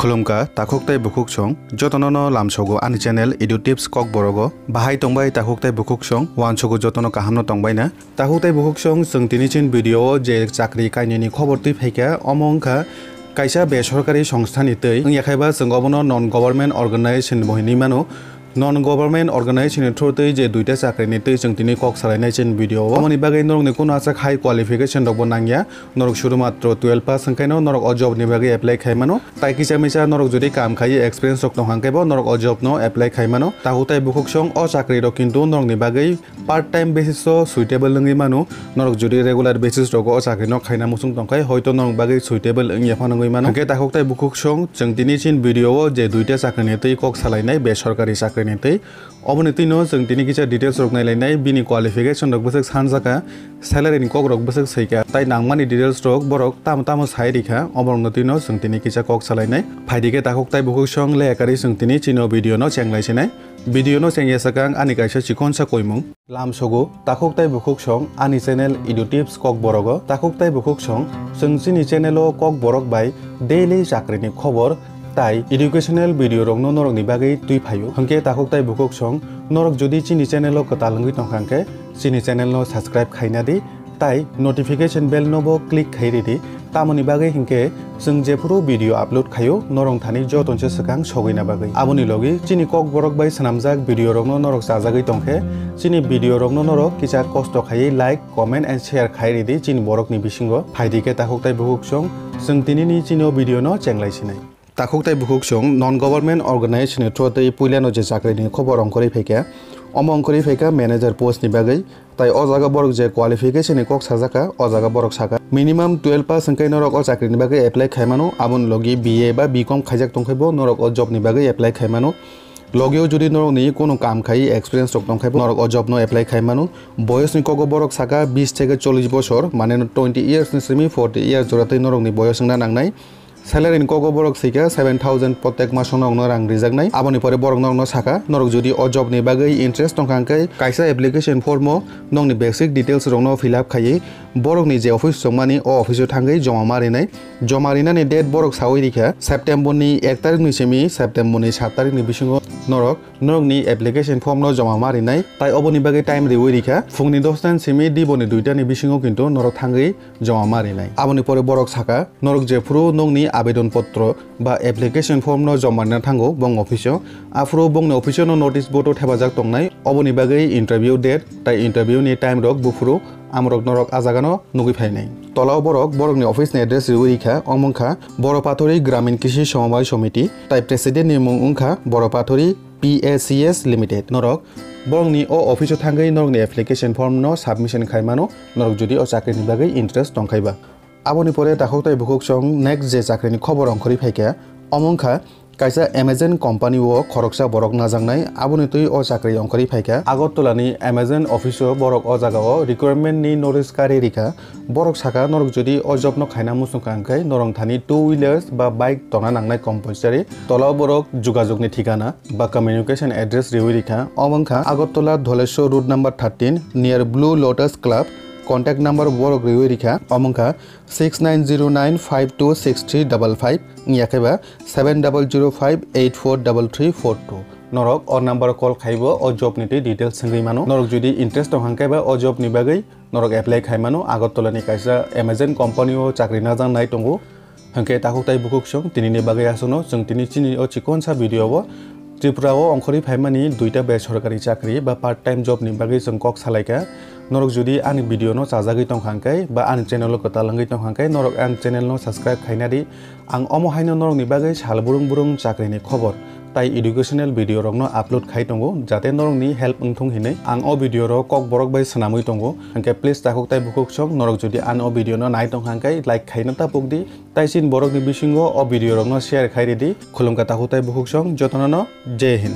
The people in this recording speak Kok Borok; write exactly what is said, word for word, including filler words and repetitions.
Khulumkha takhuk tei bukhuk song jotono no lamsogo ani channel Edu Tips Kokborogo. Bahai tongbai takhuk tei bukhuk song, uansogo jotono kahamno tongbaina. Takhuk tei bukhuk song, chwng tini chin video o je chakri kainwini khobor twi phaikha, omo wngkha kaisa besorkari songstha ni twi. Wngya khaiba chwng obono non government organization bo hinwi mano. Non government organization ni through twi je duita chakri ni twi chwng tini kok salainai chin video o. Omoni bagwi norokni kuno achak high qualification rokbo nangya. Norok suru matro twelve pass wngkhaino norok o job ni bagwi apply khai mano. Tai kisa misa norok jodi kam khai experience rok tong hang khe bo norok o job no apply khai mano. Takhuk tai bukhuk song, o chakri rok kintu norok ni bagwi part time basis o suitable wngwi mano. Norok jodi regular basis rogo o chakri no khaina muchung tong khai hoito norok bagwi suitable wngya phano wngwi mano. Hwnkhe takhuk tai bukhuk song, chwng tini chin video o je duita chakri ni twi kok salainai, besorkari chakri ni twi. Oboni twino chwng tini kisa details rok nailainai, bini qualification rok bwswk sanjaka, salary ni kok rok bwswk swika, tai nangmani details rok borok tamo tamo sai rikha, oborokno twino chwng tini kisa kok salainai. Phaidi khe takhuk tai bukhuk song leya kari chwng tini chini o video no chenglai sinai. Video no chengya swkang ani kaisa chikonsa koimung. Lamsogo takhuk tai bukhuk song ani channel Edu Tips Kokborogo. Takhuk tai bukhuk song, chwng chini channel o Kokborok bai daily chakri ni khobor tai educational video rokno norokni bagwi twi phaio. Hwnkhe takhuk tai bukhuk song, norok jodi chini channel o kwtal wngwi tongkha hwnkhe chini channel no subscribe khaina di, tai notification bell no bo click khai ridi. Tamoni bagwi hinkhe chwng jephuru video upload khaio, norok thani joto se swkang sogwina bagwi. Aboni logi chini Kokborok bai swnamjak video rokno norok chajagwi tongkhe, chini video rokno norok kisa kosto khaiwi like, comment and share khai ridi chini borokni bisingo. Phaidi khe takhuk tai bukhuk song, chwng tinini chini o video no chenglai sinai. Takhuk tai bukhuk song, non government organization ni through twi puilano je chakri ni khobor ongkhorwi phaikha, omo ongkhorwi phaikha manager post ni bagwi. Tai o jaga borok je qualification ni kok sajaka, o jaga borok saka minimum twelve pass hwnkhe norok o chakri ni bagwi apply khai mano, aboni logi B A ba B com khaijak tongkhai bo norok o job ni bagwi apply khai mano. Logio jodi norokni kono kam khai experience rok tongkhai bo norok o job no apply khai mano. Boyos ni kogo borok saka bis theke chollish bosor, mane twenty years ni simi forty years jora tei norokni boyos wngna nangnai. Salary ni kogo borok sika seven thousand protek maso norokno rang rijaknai. Aboni pore borok norokno saka, norok jodi o job ni bagwi interest tongkha hwnkhe kaisa application form o nokni basic details rokno fill up khaiwi borokni je office chongmani o office o thangwi joma ma rinai. Joma rinani date borok sawi rikha September ni ek tarik ni simi September ni sat tarik ni bisingo norok norokni application form no joma ma rinai. Tai oboni bagwi time riwi rikha phungni dosta ni simi diboni duita ni bisingo kintu norok thangwi joma ma rinai. Aboni pore borok saka, norok jephuru nokni abedon potro ba application form no joma rina thango bong office o, aphuru bongni office o no notice board o thepajak tongnai, oboni bagwi interview date tai interview ni time rok buphuru amorok norok a jaga no nugwi phainai. Tola o borok borokni office ni address riwi rikha, omo wngkha Boro Pathori Gramin Krishi Somobai Somiti, tai president ni mung wngkha Boro Pathori P A C S Limited. Norok borokni o office o thangwi norokni application form no submission khai mano, norok jodi o chakri ni bagwi interest tongkhai ba. Aboni pore takhuk tai bukhuk song next je chakri ni khobor ongkhorwi phaikha, omo wngkha kaisa Amazon company o khoroksa borok najaknai, aboni twi o chakri ongkhorwi phaikha. Agartala ni Amazon office o borok o jaga o recruitment ni notice kari rikha. Borok saka, norok jodi o job no khaina muchung kha hwnkhe norok thani two wheelers ba bike tongna nangnai compulsory. Tola o borok jugajog ni thikana ba communication address riwi rikha. Omo wngkha Agartala Dholeshwar road number thirteen near Blue Lotus Club. Contact number borok riwi rikha, omo wngkha six nine zero nine five two six three double five, wngya khe ba seven double zero five eight four double three four two. Norok o number o call khaibo o job ni twi details swngwi mano. Norok jodi interest tong hwnkhe ba o job ni bagwi norok apply khai mano. Agartala ni kaisa Amazon company o chakri najaknai tongo. Hwnkhe takhuk tai bukhuk song, tinini bagwi aswkno chwng tini chini o chikonsa video o Tripura o ongkhorwi phaimani duita besorkari chakri ba part time job ni bagwi chwng kok salaikha. Norok jodi ani video no chajagwi tongkha hwnkhe ba ani channel o kwtal wngwi tongkha hwnkhe norok ani channel no subscribe khaina di. Ang omo haino norokni bagwi sal burung burung chakri ni khobor tai educational video rokno upload khai tongo, jate norokni help wngthung hinwi. Ang o video rok Kokborok bai swnamwi tongo, hwnkhe please takhuk tai bukhuk song, norok jodi ani o video no nai tongkha hwnkhe like khaina ta pukdi. Tai chini borokni bisingo o video rokno share khai ridi. Khulumkha takhuk tai bukhuk song, jotono no Jai Hind.